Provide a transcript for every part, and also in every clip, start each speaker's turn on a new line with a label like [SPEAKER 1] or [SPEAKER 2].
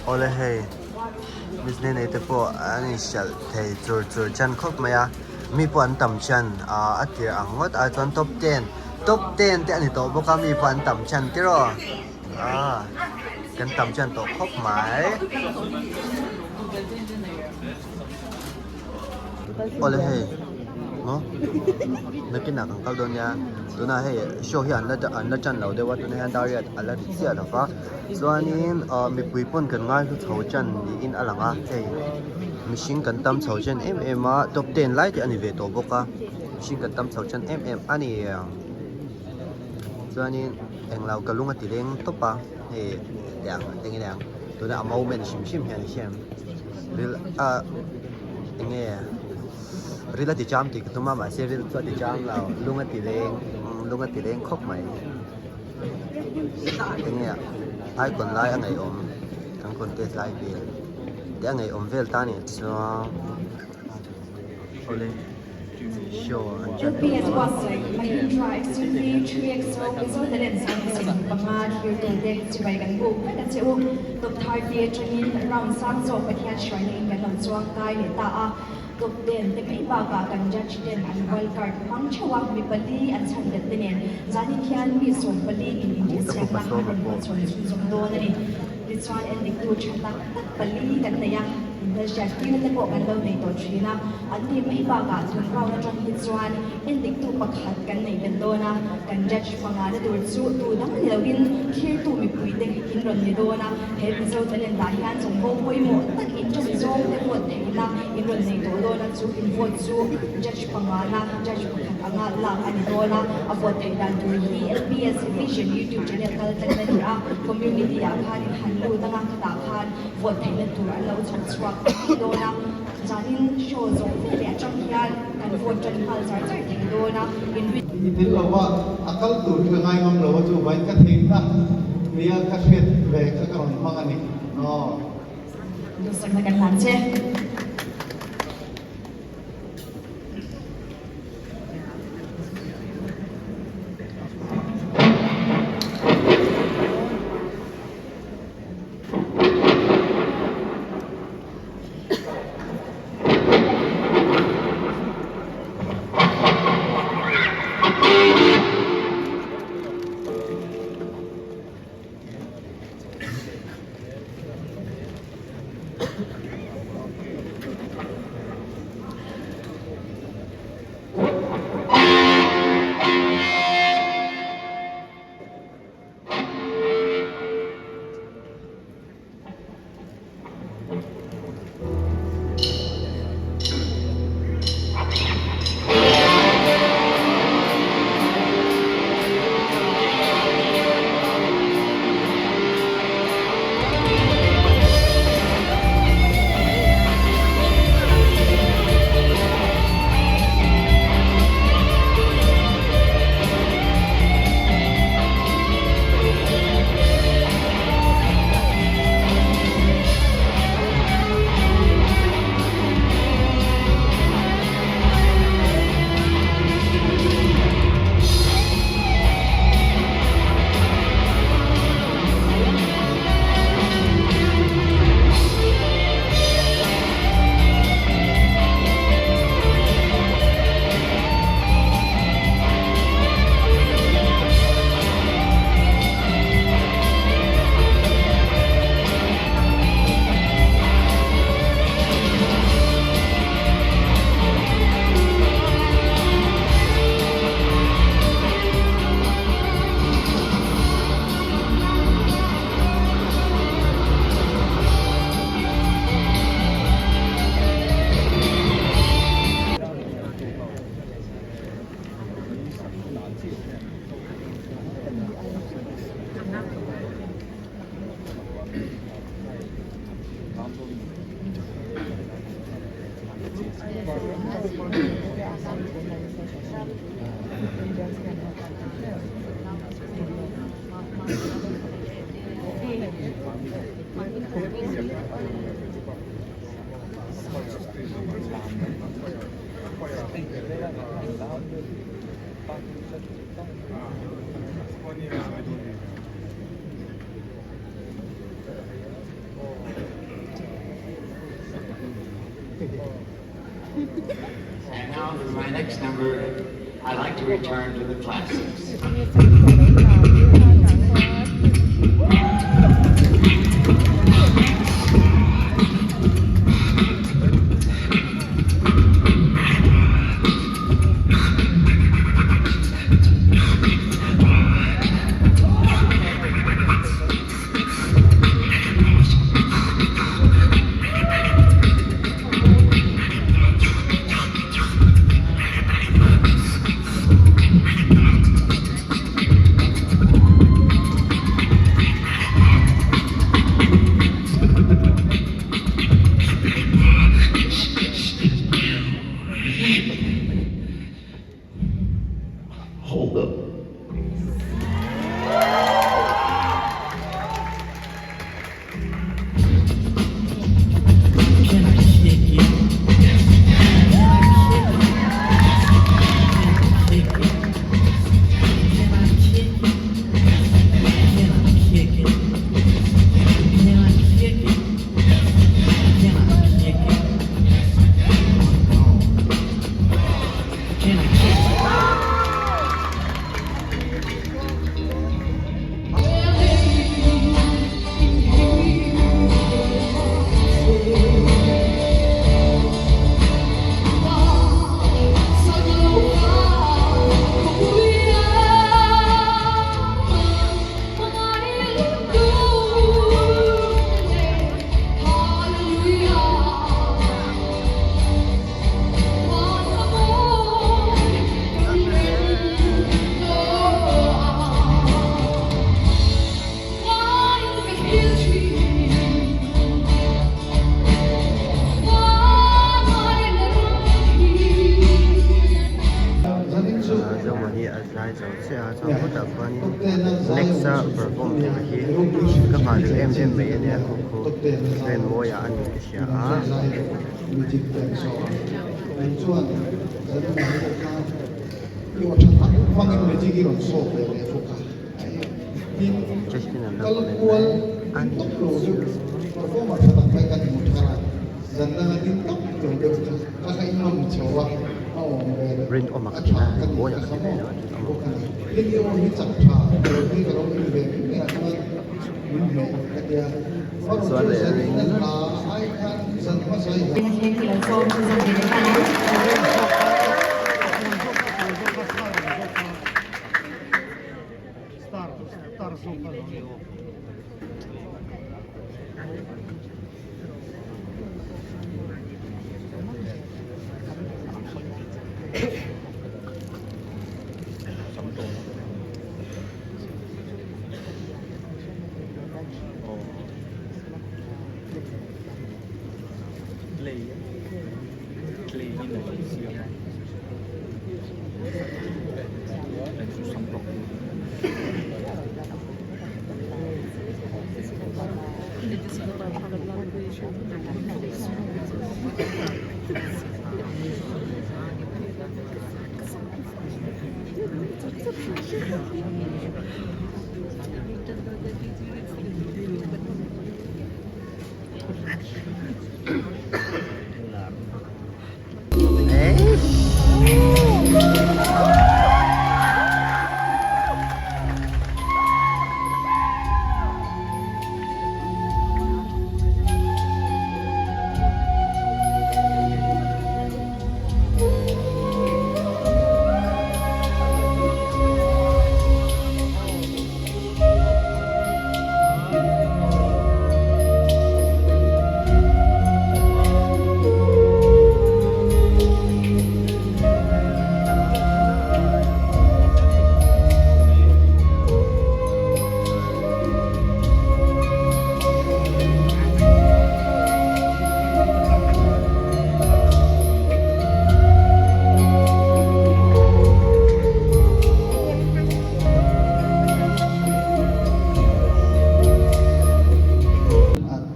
[SPEAKER 1] Awle hei business nei te pawh an inhralh thei chur chur chan khawp mai a mi pawh an tam chan ah a tir ang ngawt a chuan top ten top ten te a ni tawh bawk a mi pawh an tam chan tiraw ah kan tam chan tawh khawp mai. Awle hei maw nakinah kan kal dawn nia tunah hei show hi an la an la tan lo deuh a tunah hian dar riat a la ri chiah lo va chuanin ah mipui pawn kan ngaihlu chho tan niin a lang a hei mihring kan tam chho tan em em a top ten lai te a ni ve tawh bawk a mihring kan tam chho tan em em a ni chuanin englo ka lung a ti leng tawp a hei tiang eng nge ang tuna a moment hrim hrim hian hian ril a eng nge ril a ti cham tih ka tum a mahse ril chu a ti cham lo lung a ti leng lung a ti leng khawp mai eng nge icon lai a ngaihawm kan contest lai vel te a ngaihawm vel ta nih chuan awle. Show an chan tawh
[SPEAKER 2] LPS
[SPEAKER 1] dawn.
[SPEAKER 2] buatsaih Mahindra XUV 3XO Mizo Talent Service in panga thirtute chibai kan buk vek a che u. Top 30 atangin round sang zawk Pathian hruaina in kan lo chuang kai leh ta a. Top 10 te mai bakah kan judge ten an wild card hmang theuh a, mi pali an chhan bet te nen zanin hian mi 14 in intihsiakna an rawn hmachhawn chhunzawm dawn a ni. Tichuan endiktu tha tak tak pali kan nei a, inhmelhriat tirna te pawh kan lo nei tawh thin a, an ni mai bakah tun round atang hi chuan endiktu pakhat kan nei belh dawn a, kan judge panga na tur chu tu dang ni loin thirtu mipui te in rawn ni dawn a, he Mizo talent ah hian chawngbo pawimawh tak in ṭan zawng te vote theihna in rawn nei tawh dawn a, chu in vote chu judge panga na judge pakhat anga lak a ni dawn a, a vote theih dan tur hi LPS Vision YouTube channel kal tlang na ni a, community ah khan in han lut anga khatah khan vote theihna tur an lo chhawp chhuak mai dawn a, zanin show zawh ve leh atang hian kan vote tan nghal char char thei dawn a, in rin.
[SPEAKER 3] I tel lo a, a kal tur hi ka ngai ngam lo a chu vain ka theihna nia ka hriat ve kha ka rawn hmang a ni. Aw.
[SPEAKER 2] Duhsakna kan hlan che.
[SPEAKER 4] And now for my next number, I'd like to return to the classics. Hold up. Can I kick it? Can I kick it? Can I kick it? Can I kick it? Can I kick it? Can I kick it? Can I kick it? Can I kick it?
[SPEAKER 1] Zomaw hi a zai zo chiah a chuan khawtah khuanin next a perform tur hi ka nghah leh em em mai ania khu khu Rinmawia a ni ka hria a. Justin an lo comment mai a ni chu. Rinawma ka ti na, Rinmawia ka ti ve lo a, Rinawma ka ti. Chuan leh ring.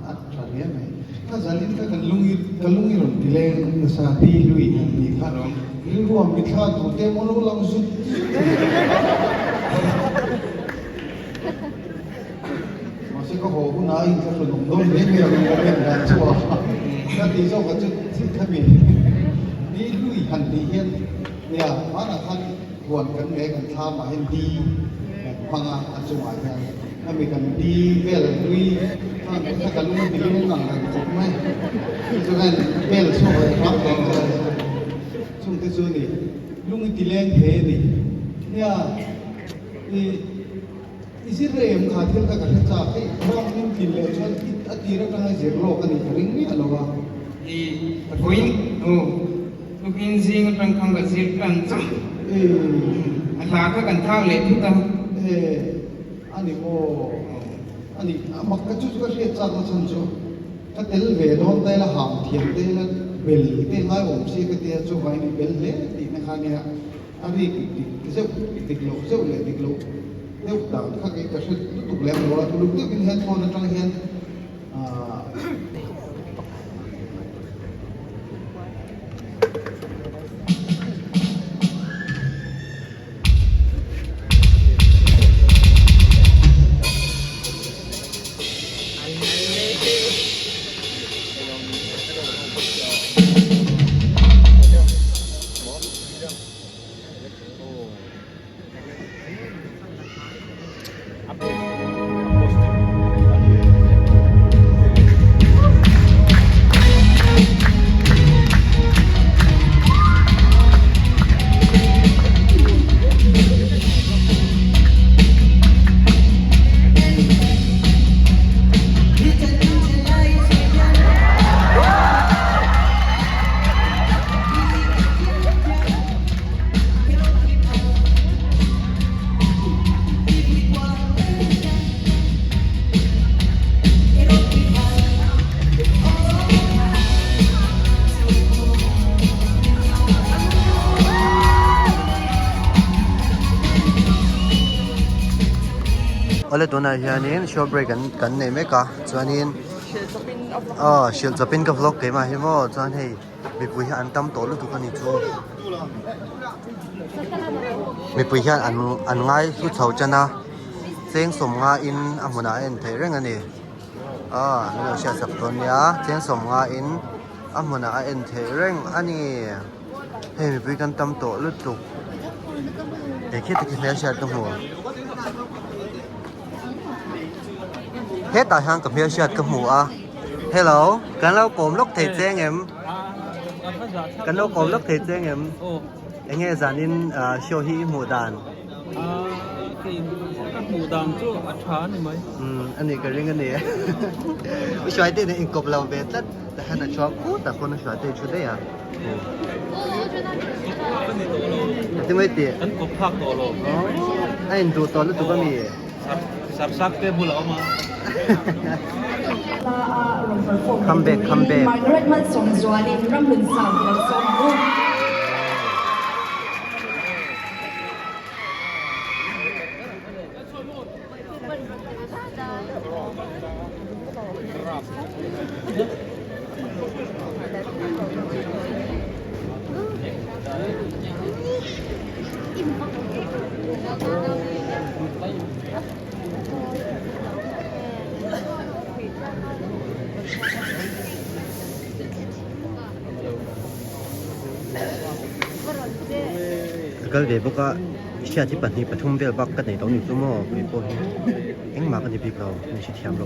[SPEAKER 3] A tha hle mai. Ka zalin kha kan lung i ka lung i rawn ti leng nasa ti lui han tih kha rilru a mithla duh te maw lo lang zut zut thei. Mahse ka haw hunah a inthlahrun awm dawn hle mai a rawn comment dan chu a ka tih zawk ah chu thil kha mi ni. han tih hian nia hmanah khan huan kan nei a kan thlamah hian di kan hmang a a chungah hian ami kan di vel a hlui khan kha ka lung a ti leng ang reng khawp mai chu khan bel chhuak leh hram dawn kha a ni chungte chu a ni lung i ti leng thei a ni nia i I zir rei em kha thil kha ka hre chak hei ram hlim tlin leh chuan i a tir atanga zir lawk a nih ka ring miah lo a.
[SPEAKER 5] I vawiin aw tukin zing atang khan ka zir tan chu a hla kha kan thak leh thut a.
[SPEAKER 3] E a ni maw a ni a mak ka chu chu ka hriat chak na chhan chu ka tel ve dawn ta ila ham thiam te ila bel te ngai awm si ka tia chuvangin i bel hle tihna kha nia. A rik dik zeuh, dik loh zeuh leh dik loh deuh dan kha kei ka hre lutuk lem lo a, uluk deuhin headphone atang hian aah.
[SPEAKER 1] Awle tunah hianin short break an kan nei mek a chuanin aw hrilh chawpin ka vlog keimah hi maw chuan hei Mipui hi an tam tawh lutuk a ni chu. Mipui hian an an ngai hlu chho tan a, cheng sawmnga in a hmunah a en theih reng a ni. Aw min lo hriat sak dawn nia, cheng sawmnga in a hmunah a en theih reng a ni. Hei mipui kan tam tawh lutuk. He khi te khi hmelhriat ka hmu. Hetah hian ka hmelhriat ka hmu a. Hello, kan lo kawm lawk thei che engem? Kan lo kawm lawk thei che engem? Enge zanin show hi i hmuh dan?
[SPEAKER 6] Ka hmuh dan chu a tha a ni mai.
[SPEAKER 1] Umm a ni ka ring a ni. U Hruaite nen inkawp lo ve tlat ta hian a chhuak phut a phone U Hruaite i thu daih a.
[SPEAKER 6] Ka ni tawh lo.
[SPEAKER 1] Ati mai tih?
[SPEAKER 6] Kan kawp phak tawh lo.
[SPEAKER 1] A induh tawh lutuk a mi?
[SPEAKER 6] Sarsak te bul a awm a.
[SPEAKER 2] Hla a rawn perform leh
[SPEAKER 1] Come back, come
[SPEAKER 2] turin
[SPEAKER 1] back.
[SPEAKER 2] Margaret Malsawmzualin Ramhlun Sound lo sawm ang u.
[SPEAKER 1] Ka kal ve bawk a hriat hi pahnih pathum vel bak ka nei tawh ni chu maw kei pawh hi engmah ka ni bik lo min hrethiam lo.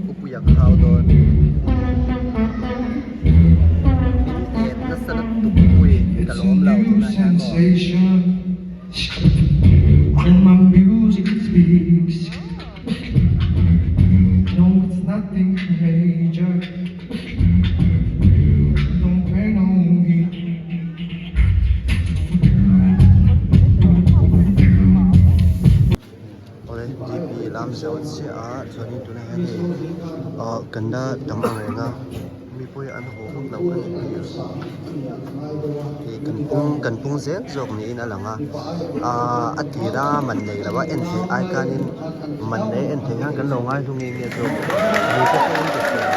[SPEAKER 1] Upuia ka hau dawn. Min en nasa lutuk pui ka lawm lo tunah hian maw. Kan la tam ang reng a, mipui an haw vak lo a nih hmel. Hei kan pung kan pung zel zawk niin a lang a, aaa a tira man nei lo a en theih ai khanin man nei en theih hian kan lo ngai hlu nge nge zawk ni te pawhin ka hria.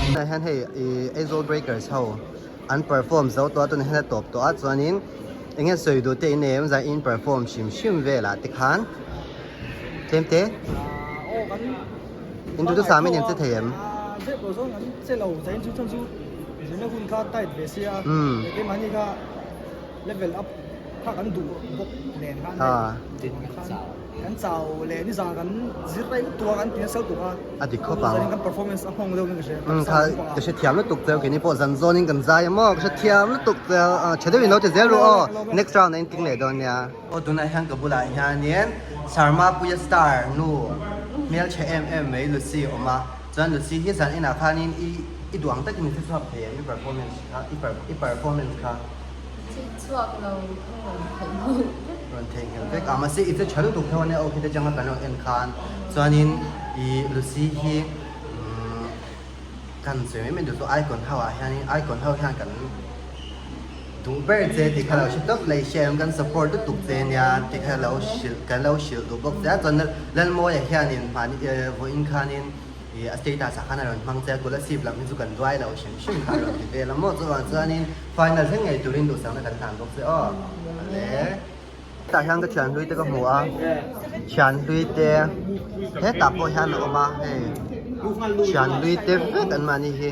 [SPEAKER 1] Tunah hian hei ih Aizawl Breakers ho an perform zo tawh a tunah hian a tawp tawh a chuanin eng nge sawi duh te in nei em zan in perform hrim hrim velah te khan tlem te in duh chu sam in che thei em?
[SPEAKER 7] Level up kha kan duh bawk nen khan kan chau leh nizan kan zir rei lutuk a kan ti nasa lutuk a
[SPEAKER 1] a dik khawp ang
[SPEAKER 7] kan performance a nghawng deuh in ka hria
[SPEAKER 1] kha ka hrethiam lutuk cheu keini pawh zan zawn in kan zai a maw ka hrethiam lutuk cheu tha deuhin lo ti zel ru aw next round ah in tling leh dawn nia aw tunah hian ka bulah hianin Sharma Puia star nu hmeltha em em mai Lucy a awm a chuan Lucy hi zan inah khanin i i duh ang takin i hre chhuak thei em i performance kha i performance kha.
[SPEAKER 8] Chhuak lo ka rawn theihnghilh vek.
[SPEAKER 1] Rawn theihnghilh vek a, mahse i che tha lutuk tho ania aw khite changa kan rawn en khan chuanin i Lucy hi kan sawi mai mai duh chu icon ho ah hianin icon ho hian kan duh ber che tih kha lo hre tawp leh hriat kan support lutuk che nia tih kha lo hrilh kan lo hrilh duh bawk che a chuan Lalmawia hianin mahni vawiin khanin Ih a status ah khan a rawn hmang che a, Kolasib lam hi chu kan duai lo hrim hrim kha a rawn ti vel a maw chuvang chuanin final thleng ngei turin duhsakna kan hlan bawk che aw ale. Tah hian ka thian hlui te ka hmu a, thian hlui te hetah pawh hian a awm a hei thian hlui te vek an mahni hi.